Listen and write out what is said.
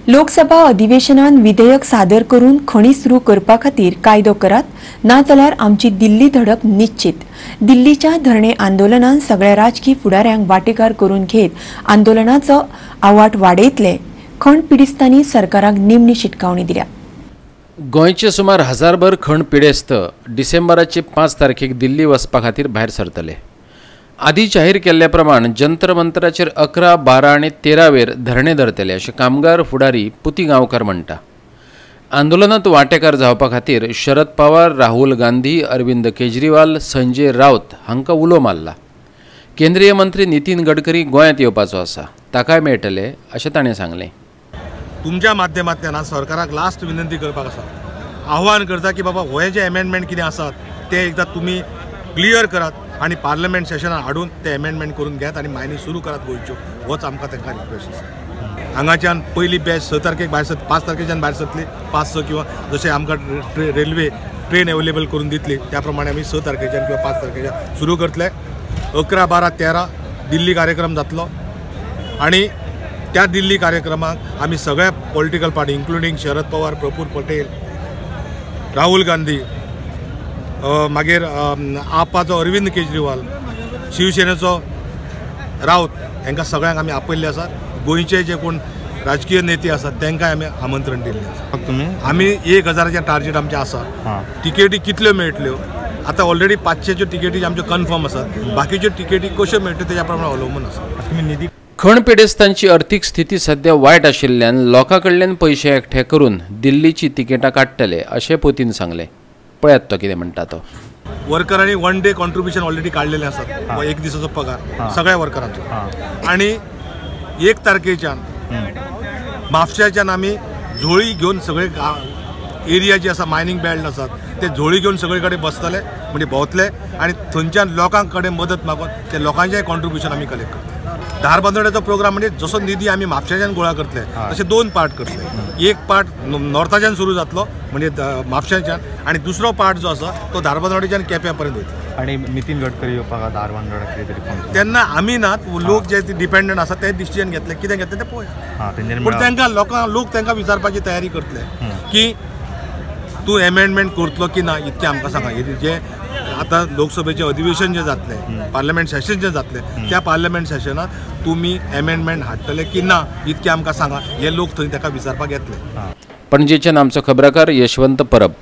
लोकसभा अधिवेशनान विधेयक सादर करून खणी सुरू करपा खातीर कायदो करात, नाजाल्यार आमची दिल्ली धडक निश्चित। दिल्लीच्या धरणे आंदोलनान सगळ्या राजकीय फुडाऱ्यांक वाटेकार करून घेत आंदोलनाचो आवाट वाडयतले। खण पिडिस्तांनी सरकाराक निमणी शिटकावणी दिल्या। गोंयचे सुमार हजारभर खण पिडेस्त डिसेंबराचे 5 तारखेक दिल्ली वचपा खातीर भायर सरतले। आदी जाहीर केल्ल्या प्रमाण जंतर मंतराचेर 11, 12 आनी 13 वेर धरणे धरतले अशें कामगार फुडारी पुती गांवकार म्हणटा। आंदोलनात वांटेकार जावपा खातीर शरद पवार, राहुल गांधी, अरविंद केजरीवाल, संजय राऊत हांकां उलो मारला। केंद्रीय मंत्री नितीन गडकरी गोंयांत येवपाचो आसा, ताकाय मेळटले अशें ताणें सांगलें। तुमच्या माध्यमांतल्यान सरकाराक लास्ट विनंती करपाक आसा, आव्हान करता की बाबा हे जे एमेंडमेंट कितें आसात ते एकदां तुमी क्लियर करात आनी पार्लमेंट सेशनान हाडून ते एमेंडमेंट करून घेयात आनी मायनी सुरू करात गोंयच्यो, होच आमकां तांकां रिक्वेस्ट आसा। हांगाच्यान पयली बॅच 6 तारखेक भायर सर, 5 तारखेच्यान भायर सरतली, 5, 6 किंवा जशें आमकां रेल्वे ट्रेन अवेलेबल करून दितली त्या प्रमाणे आमी 6 तारखेच्यान किंवा 5 तारखेच्यान सुरू करतले। 11, 12, 13 दिल्ली कार्यक्रम जातलो आनी त्या दिल्ली कार्यक्रमाक आमी सगळ्या political party including Sharad Pawar, Praful Patel, Rahul Gandhi, मागीर आपाचो अरविंद केजरीवाल, शिवसेनेचो राऊत, हांकां सगळ्यांक आमी आपयल्ले आसात। गोंयचे जे कोण राजकीय नेते आसात तांकां आमी आमंत्रण दिल्लें आसा। आमी 1000चें टार्गेट आमचें आसा। तिकेटी कितल्यो मेळटल्यो, आतां ऑलरेडी 500 तिकेटी आमच्यो कन्फर्म आसात, बाकीच्यो तिकेटी कश्यो मेळट्यो तेज्या प्रमाणे अवलंबून आसा। खण पिडेस्तांची अर्थीक स्थिती सध्या वायट आशिल्ल्यान लोकां कडल्यान पयशे एकठांय करून दिल्लीची तिकेटां काडटले अशें पुतीन सांगलें। पळयात तो कितें म्हणटा तो। वर्करांनी 1 डे कॉन्ट्रिब्युशन ऑलरेडी काडलेलें आसात, एक दिसाचो पगार सगळ्या वर्करांचो। आनी 1 तारखेच्यान म्हापशाच्यान आमी झोळी घेवन सगळे एरिया जी आसा मायनींग बेल्ट आसात ते झोळी घेवन सगळे कडेन बसतले, म्हणजे भोंवतले आनी थंयच्यान लोकां कडेन मदत मागून ते लोकांचें कॉन्ट्रिब्युशन आमी कलेक्ट करतले। धारबांदोड्याचो प्रोग्राम म्हणजे जसो निधी आमी म्हापशाच्यान गोळा करतले तशे 2 पार्ट करतले। एक पार्ट नॉर्थाच्यान सुरू जातलो म्हणजे म्हापशाच्यान, आनी दुसरो पार्ट जो आसा तो धारबांदोड्याच्यान केप्यां पर्यंत वयतलो। आनी नितीन गडकरी येवपाक धारबांदोड्या कितें तरी तेन्ना आमी ना, लोक जे डिपेंडंट आसा ते डिसिजन घेतले, कितें घेतले ते पळोवया। पूण तांकां लोकांक लोक तांकां विचारपाची तयारी करतले की तूं एमेंडमेंट करतलो की ना, इतकें आमकां सांगा। जे आतां लोकसभेचें अधिवेशन जें जातलें, पार्लमेंट सेशन जें जातलें, त्या पार्लमेंट सेशनात तुमी एमेंडमेंट हाडटले की ना इतकें आमकां सांगा, हे लोक थंय ताका विचारपाक येतले। पणजेच्यान आमचो खबराकार यशवंत परब।